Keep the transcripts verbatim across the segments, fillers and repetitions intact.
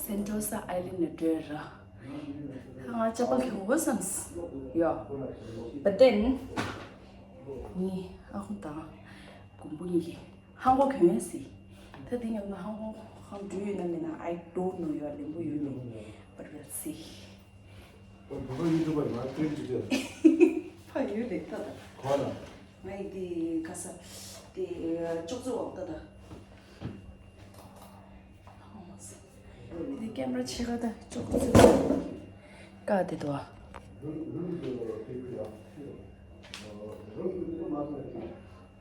Sentosa Island ལ་འགྲོ་ར། ང་ཅག་པ་གི་འོ་བསམས་ཡོད། But then ངའི་ཨ་ཁུ་དང་གོང་བུ་གཉིས་ཀྱིས་ཧང་གོ་གྱོན་ཡ་སི། ད་དེ་ཉམས་ན་ཧང་གོ་ཧང་འགྲོ་ཡོད་ན་མེད་ན་I don't know ཡོད། ལེན་པོ་ཡོད་མེད། But we'll see. ཨོ། བོད་པ་ཡུ་ཊུབ་པར་ང་ཁྲིད་ཅིག་བྱས། ཕ་ཡུལ་ལས་ལྟ་ད། གོ་ལ། ང་ཡི་དེ་ག་ས་དེ་ཅོག་ཙེ་འོག་ལྟ་ད། དེ་ཀེམ་ར་ཕྱེད་ཀ་ད་ཅོག་ཙེ་ཀ་དེ་དོ།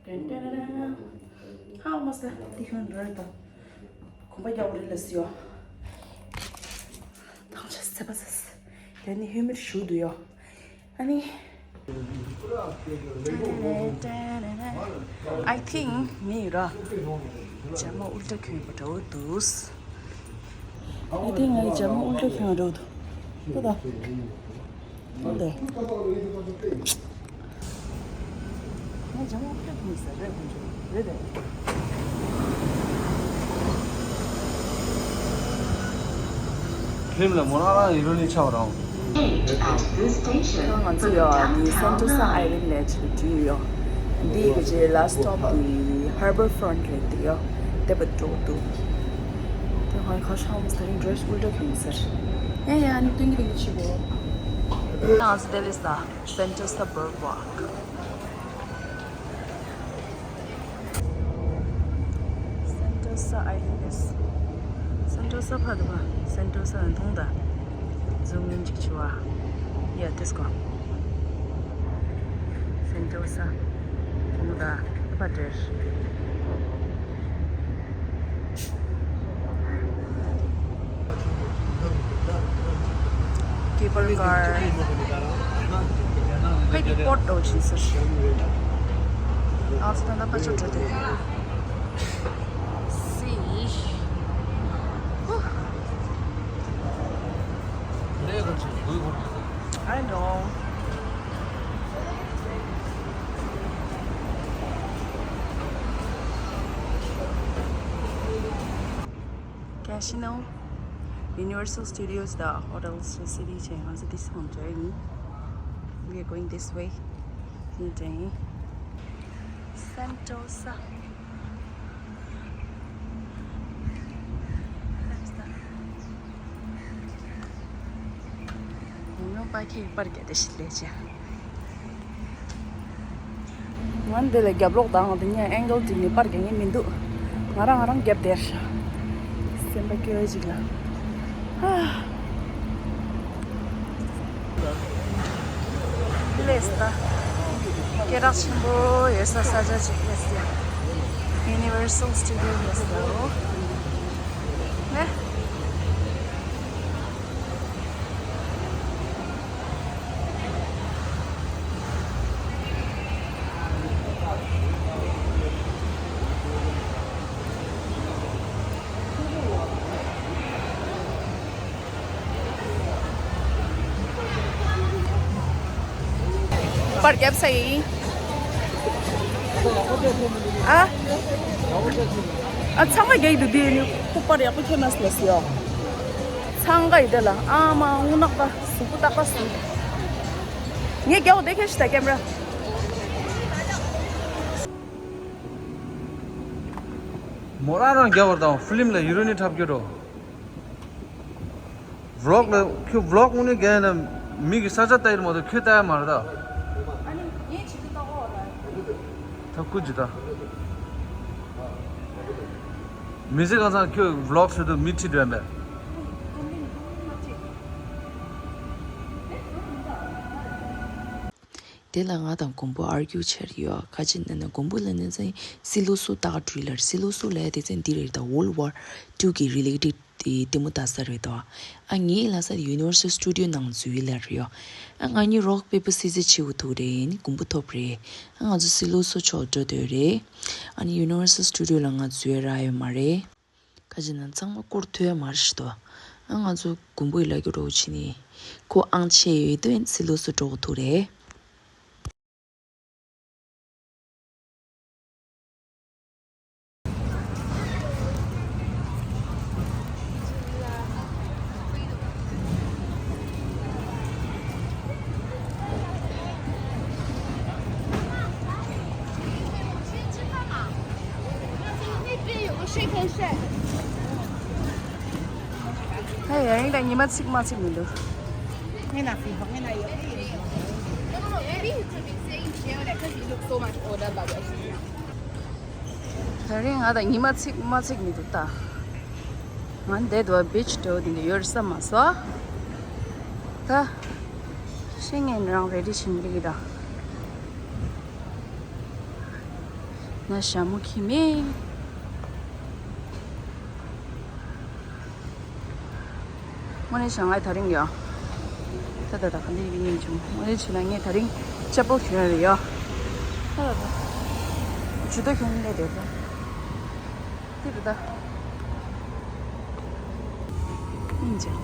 ཏན་ཏན་ར། ཧ་མ་སྟེ་དེ་ཁྱོད་རེད་དོ། གོམ་པ་རྒྱག་རེད་ལ་སི་ཡོ། ཐང་ཆ་སེ་པ་སེ། དེ་ནི་ཧུ་མིར་ཞུ་དུ་ཡོ། ཨ་ནི། I think ངའི་ར། ཇ་མ་ཨུལ་ཏྲ་གྱོན་པ་འདྲ་བོ་འདུག I think ངའི་ཇ་མ་ཨུལ་ཏྲ་གྱོན་པ་འདྲ་བོ་འདུག་ལྟོས་དང་། ལྟོས་དང་། ང་ཇ་མ་ཨུལ་ཏྲ་གྱོན་ས་རེད་ཁོང་ཚོ་རེད་དེ། ཕིལམ་ལ་མོ་རང་རང་ཡིན་རུང་ནི་ཆགས་པ་རང་། At this station, ང་ཚོ་ཡོད་ནི་Sentosa Island ལ་ཆེད་དུ་ཡོད། འདི་གི་རྗེས་last stop དེ་Harbour Front ལ་དེ་ཡོད། དེ་བ་འགྲོ་འདུག་དེ་ཧང་ཁ་ཤང་མོ་སྟ་རིང་ཌེ་རེ་སི་ཨུལ་ཏྲ་གྱོན་ཟེར། ཡ་ཡ་ཨ་ནི་སྟོན་གྱི་རིང་གི་ཆུ་བོ། ང་ཚོ་དེ་ལས་ས་Sentosa Boardwalk། Sentosa Island is Sentosa ཕ་དུ་བ། Sentosa ནི་མཐོང་ད། ཛུམ་ཨིན་ཅིག་ཆུ་བ། Yeah, this one. Sentosa མཐོང་ད་ཕ་དེར། Cable car. ཕ་གི་པོར་ཊི་འགྲོ་བཞིན་ཟེར། ཨ་སི་ད་ལ་པ་ཆོ་འགྲོ་དེ། See. I know. Casino, Universal Studios དང་Hotels གི་city ཆེ། ང་ཚོ་དེ་སང་འགྲོ་ཡིན། We are going this way. ཡིན་དྲན། Sentosa. ཡོང་ཡོང་པ་ཁྱེད་པར་རྒྱག་དེ་ཞིག་ལས་བྱ། ང་འདི་ལ་རྒྱབ་ལོག་དང་དེ་ནས་ཨེང་གལ་དེ་ནས་པར་རྒྱག་ངེས་མི་འདུག་ང་རང་ང་རང་རྒྱབ་བསྡད་ཤག་སེམས་པ་སྐྱོ་བའི་ཅིག་ལ། ཨ། ལས་ད། སྐད་གྲགས་ཆེན་པོ་ཡོད་ས་ས་ཆ་ཅིག་ལས་ཡ། Universal Studio ལས་ད་འོ། ནས། པར་རྒྱབ་ས་ཡིན། ཨ། ཨ་ཚང་མ་རྒྱག་གི་འདུག་དེ་ནི་ཁོ་པར་ཡག་པོ་ཁྱོད་མ་སླེབས་ཡོ། ཚང་ག་ཡི་དེ་ལ་ཨ་མ་འུ་ནག་པ་གཟུགས་པོ་སྟག་པ་སུ། ངས་རྒྱག་དེ་ཁྱེར་ཤི་ད་ཀེམ་ར། མོ་རང་རང་རྒྱག་པར་དང་ཕི་ལིམ་ལ་ཡུ་རོ་ནི་འཁྲབ་རྒྱུ་རོ། ཝི་ལོག་ལ་ཁྱོད་ཝི་ལོག་དངོས་གནས་རྒྱག་ཡ་ན་མི་གི་ས་ཆ་ལྟ་ཡི་མ་གཏོགས་ཁྱོད་ལྟ་ཡ་མ་རེད་ད། ཨ་ནི་ངས་བྱེད་དུ་ལྟ་གོ་ར། ད་སྐུ་ཅི་ད། མི་ཚེ་གང་ཚང་ཁྱོད་ཝི་ལོག་བྱེད་དུ་མི་ཁྲིད་འགྲོ་ཡ་མེད། དེ་ལ་ང་དང་མགོན་པོ་ཨར་གྱུ་བྱས་ཡོད། ཁ་ཅིག་ནས་ནི་མགོན་པོ་ལ་ནི་ཚེ་སི་ལུ་སུ་ཏག་ཀྲུའི་ལར། སི་ལུ་སུ་ལ་དེ་ཚེ་འདི་རེད་ད། World War Two གི་related དེ་ལྟད་མོ་ལྟ་ས་རེད་ད། ཨ་ངའི་ལ་ས་Universal Studio ནང་འཛུལ་ལ་རེད་ཡོད། ཨ་ང་གཉིས་རོག་པེ་པར་སི་ཟེར་བྱེད་འུ་ཐུག་རེད། ནི་མགོན་པོ་ཐོབ་རེད། ཨ་ང་ཚོ་སི་ལུ་སུ་ཕྱོགས་འགྲོ་འདོད་རེད། ཨ་ནི་Universal Studio ལ་ང་འཛུལ་རག་ཡོད་མ་རེད། ཁ་ཅིག་ན་ཚང་མ་སྐོར་ཐོས་མར་ཞིག་ཏོ། ཨ་ང་ཚོ་མགོན་པོའི་ལ་རྒྱུ་རོགས་ཕྱིན་ནི། ཁོ་ཨང་ཆེ་ཡོད་དོན་སི་ལུ་སུ་འགྲོ་གི་ཐུག་རེད། ཡ་རིང་ད་ཉི་མ་ཚིག་མ་ཚིག་མི་འདུག་ད་རིང་ང་ད་ཉི་མ་ཚིག་མ་ཚིག་མི་འདུག་ད། ང་འདས་དུ་བ་བིཆ་འགྲོ་དེ་འདྲ་ཡོད་ས་མ་སོ། ད་ཤེས་ངན་རང་རེ་ཌི་བྱིན་ལི་གི་ད། ན་ཞྭ་མོ་ཁྱི་མེད། དངོས་གནས་བྱ་ང་ད་རིང་ཡོད། ད་ད་ད་ག་འདི་ཡིན་བྱུང་། དངོས་གནས་བྱས་ན་ངས་ད་རིང་ལྕགས་པོ་གྱོན་ཡོད་ཡོད། ད་ད་ད། ཇུས་གཏོགས་གྱོན་ནས་བསྡད་ད། དེ་རུ་ད། ཡིན་ཅང་།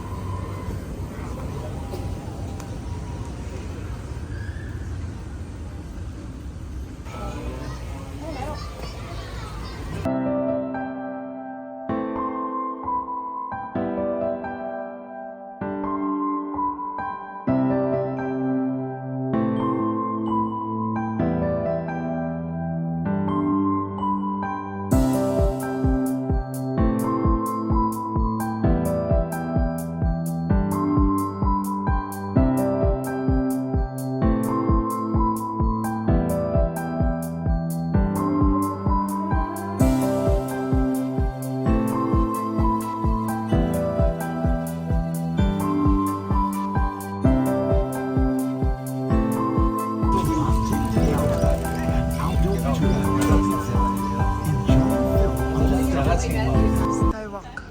Skywalk.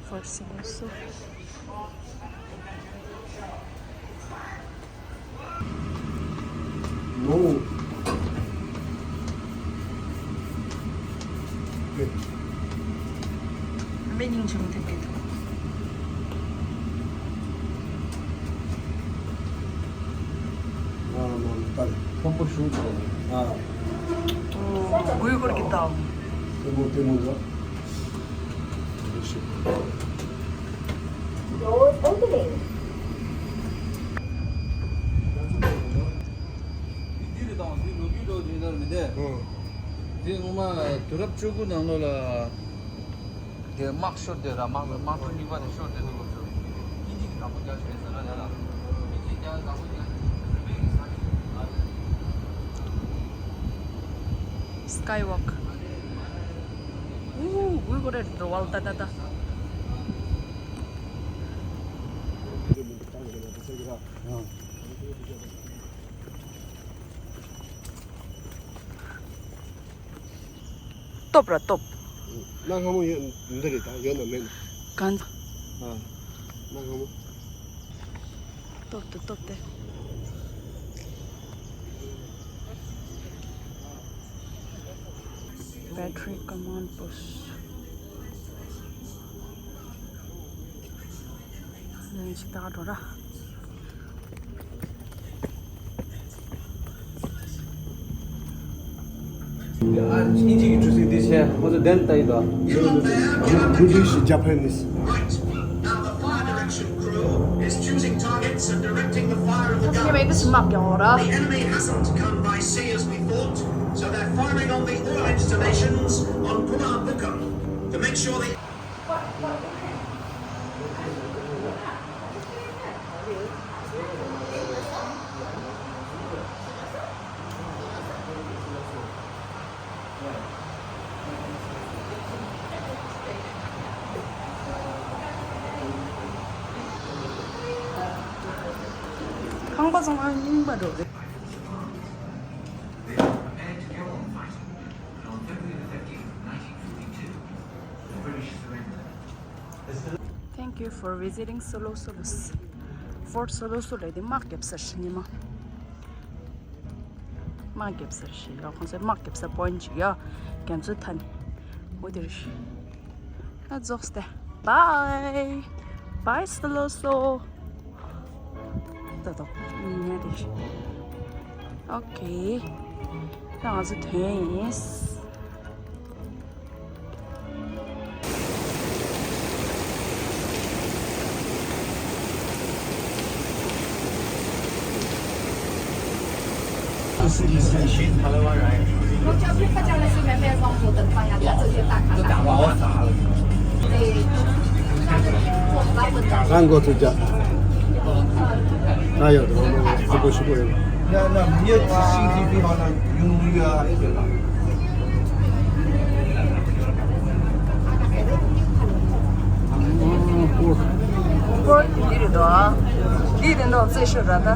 First also. No. མེ་སྙིང་རྗེ་མོ་ཐེབས་ཀྱི་འདུག་ཨ་མ་མ་ལྟ་ལ། ཁོམ་པོ་ཞུ་དགོས། ཨ། ཨོ། གུས་སྐོར་གྱི་བཏང་། ལྟད་མོ་ལྟད་མོ་འདྲ། Doors opening. འདི་རེད་དང་འདི་ལོ་རྒྱུས་ལོ་རྒྱུས་ལ་མི་འདས། འདི་ངོ་མ་དུས་རབས་བཅུ་དགུ་ནང་ལོགས་ལ་དེ་དམག་ཤོར་དེ་ར་དམག་དམག་འཁྲུག་གཉིས་པ་དེ་ཤོར་དེ་དུས་སྐབས་སུ་དབྱིན་ཇི་གི་བདག་པོ་རྒྱག་བྱས་ཟེར་ན་ཡ་ལ། དབྱིན་ཇི་རྒྱག་བདག་པོ་རྒྱག་རིམ་པས་ཀྱི་ས་ཆ་ལ། Skywalk. Ooh, we got it, the wall, da, da, da. སྟོབས་ར་སྟོབས། གནའ་སྔ་མོ་ཡོད་འདི་རེད་ད། ཡོད་ན་མེད་ན། གང་། ཨ། གནའ་སྔ་མོ། སྟོབས་དེ་སྟོབས་དེ། Battery command post. ལན་ཞིག་ད་ག་འགྲོ་ར། དབྱིན་ཇི་གི་གྲུ་གཟིངས་འདི་བྱས་ཁོ་ཚོ་གདན་ལྟ་ཡི་དོ། British Japanese. Right. Now the fire direction crew is choosing targets and directing the fire of the guns. The enemy hasn't come by sea as we thought, so they're firing on the oil installations on Pulau Bukom to make sure they ཁང་པ་ཚང་མ་རྙིང་པ་འགྲོ་རེད། They are prepared to go on fighting, and on February the fifteenth, nineteen fifty-two, the British surrendered. Thank you for visiting Solo Solos. Fort Solo Solo དེ་དམག་རྒྱབ་སར་ཉི་མ། དམག་རྒྱབ་སར་ཞིག་ལ་ཁོང་ཚོའི་དམག་རྒྱབ་ས་པོ་ཡིན་ཅིག་ཡ། རྒྱ་མཚོའི་མཐའ་ནས། འོ་དེ་རེད། ད་རྫོགས་སྟེ། Bye. Bye Solo Solo. ད་ད་ཉལ་དེ་རེད། Okay. ད་ང་ཚོ་ཐོན་ཡིན། City Station. Hello, all right. Hello, all right. ད་ལྟ་འགོ་ཚུགས་ཀྱ། ད་ཡོད་དོ། ཧ་གོ་ཤི་གོ་ཡོད། ཡ་ན་མི་ཡ་ཅི་ཤིང་ཏི་པི་ཧ་ན་ཡུང་ཡ་ཨེ་ཅེ་ལ། པོར་འདི་རེད་དོ། འདི་རེད་དོ། རྩེ་ཤོད་ར་ད།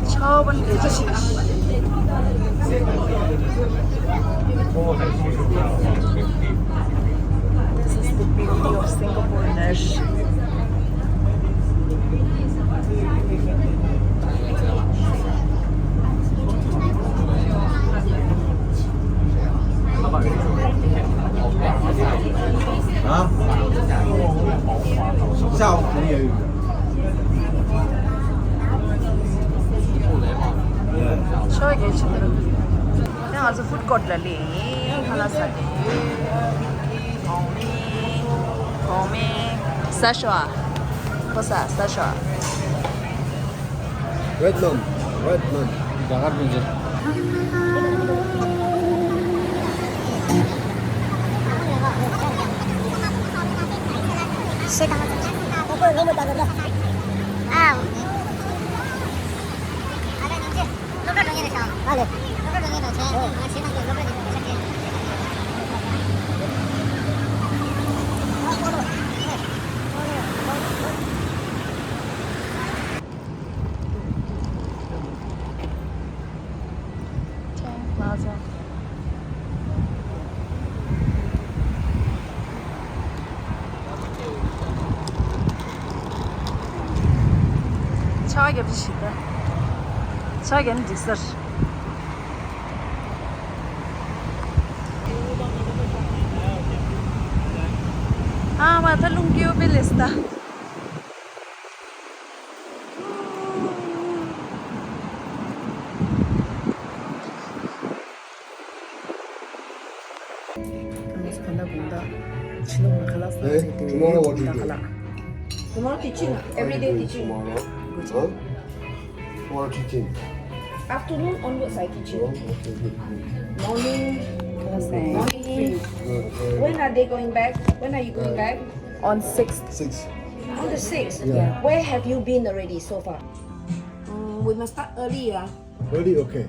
ཆའོ་བན་ལེ་ཅི་ཤིག This is the beauty of Singapore dish. ཤོ་གེ་ཆུ་དུ། ཡང་ང་ཚོ་ཧྥུཌ་ཀོརཊ་ལ་སླེབས་ཡིན། ཁ་ལག་ཟ་གི་ཡོད། གོང་མའི། གོང་མའི། ཟ་ཤོག་ཨ། ཁོ་ཟ་ཟ་ཤོག་ཨ། Red naan, red naan. རྒྱ་གར་མི་འདུག་ཆ་བ་རྒྱབ་ཀྱི་ཞིག་ད། ཆ་བ་རྒྱབ་ནི་འགྲིག་ས་རེད། ཨ་མ་ད་རླུང་རྒྱུ་པེ་ལེ་སི་ད། Hey, tomorrow what you do? Tomorrow teaching, everyday teaching. Tomorrow, huh? Tomorrow teaching. Afternoon onwards I teaching. Oh, okay, good, good. Morning, morning. Good, good. When are they going back? When are you going back? On sixth. Six. On the sixth? Yeah. Where have you been already so far? Mm, we must start early, ah. Ready? Okay.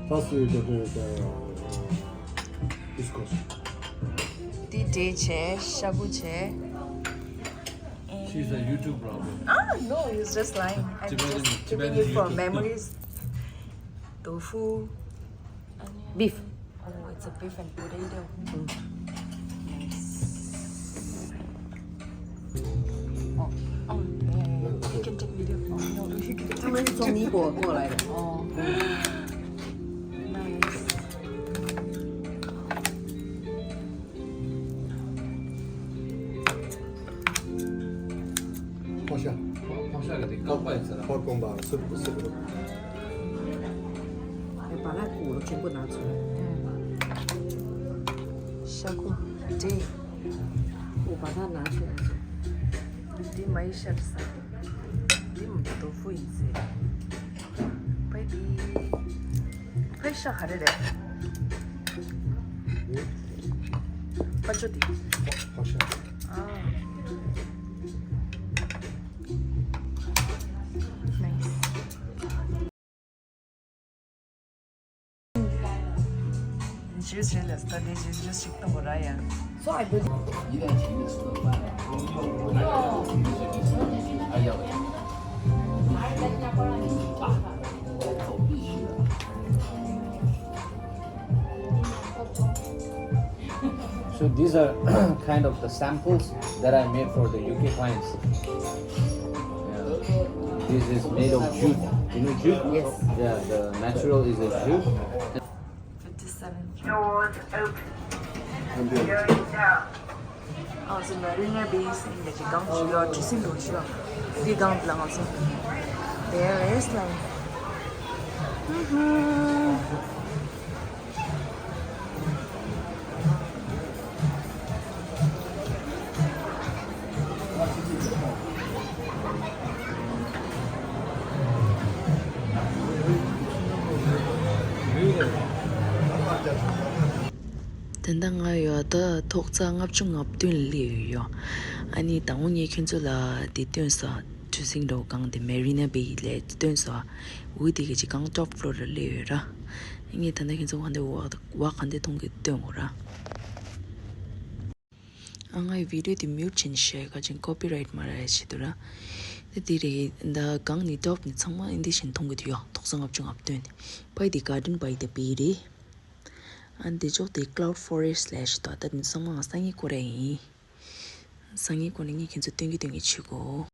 First we go to the East Coast. འདི་འདྲས་བྱས། ཤ་ཁུ་བྱས། She's a YouTuber. Ah, no, he's just lying. I'm Tibetan, just keeping Tibetan it for YouTuber. Memories. Tofu. Beef. Oh, it's a beef and potato. Mm. Nice. Oh, oh, yeah, yeah, yeah. You can take video. Oh, no, you can take video. 他们是从尼泊尔过来的。哦。Nice. 放下。放下给你，刚换一次了。放光吧，是不是？哎，把那骨头全部拿出来。ཤ་ཁུ་འདི། 我把它拿出来。འདི་མ་ཡི་ཤར་ས། འདི་མ་ཏོ་ཧྥུ་ཡིན་ཟེར། ཕའི་འདི། ཕའི་ཤ་ག་རེ་རེད། ཕ་ཅོ་འདི། ཕ་ཤ། ཨ། Nice. Juice རེད་ལ་སྟ་དེ་juice juice ཞིག་གཏོང་དགོས་ར་ཡ། So I believe. So these are kind of the samples that I made for the U K clients. Yeah. This is made of jute. You know jute? Yes. Yeah, the natural is a jute. fifty-seven floors open. Going down. Also, Marina Bay is in the Gangchula, Chisindochula, the Gangplangs. There is like. Mm-hmm. དེ་འདྲ་ང་ཡོད་ད་ཐོག་རྩ་ལྔ་བཅུ་ང་བདུན་ལ་སླེབས་ཡོད་ཡོད། ཨ་ནི་དང་པོ་ངས་ཁྱོད་ཚོ་ལ་དེ་སྟོན་སོང་། གྲུ་གཟིངས་འདྲ་བོ་གང་དེ་མེ་རི་ན་བེ་ལ་སྟོན་སོང་། འོ་དེ་གི་ཅིག་གང་ཊོབ་ཕློར་ལ་སླེབས་ཡོད་ར། ངས་ད་ལྟ་ཁྱོད་ཚོ་ག་འདྲ་འོག་འོག་ག་འདྲ་མཐོང་གི་སྟོན་དགོས་ར། ཨ་ངའི་བི་ཌིའོ་དེ་མིའུཊ་བྱས་ནས་བཤད་ག་ཅིག་ཀོ་པི་རའིཊ་མ་རག་ཡ་བྱེད་དུས་ར། དེ་དེ་རེད་ད་གང་ནས་ཊོབ་ནས་ཚང་མ་ཨིན་དེ་བཞིན་མཐོང་གི་འདུག་ཡོད། ཐོག་རྩ་ལྔ་བཅུ་ང་བདུན། པའི་དེ་གར་ཌེན་པའི་དེ་བེ་རེད། ཨ་འདི་ཕྱོགས་དེ་ཀ་ལའུཌ་ཕོ་རེ་སི་ཊི་ལབ་ཞིག་འདུག་ད་དེ་ཚང་མ་སང་ཉིན་སྐོར་ར་ཡིན། སང་ཉིན་སྐོར་ནས་ངས་ཁྱེད་ཚོ་སྟོན་གི་སྟོན་གི་བྱེད་གོ།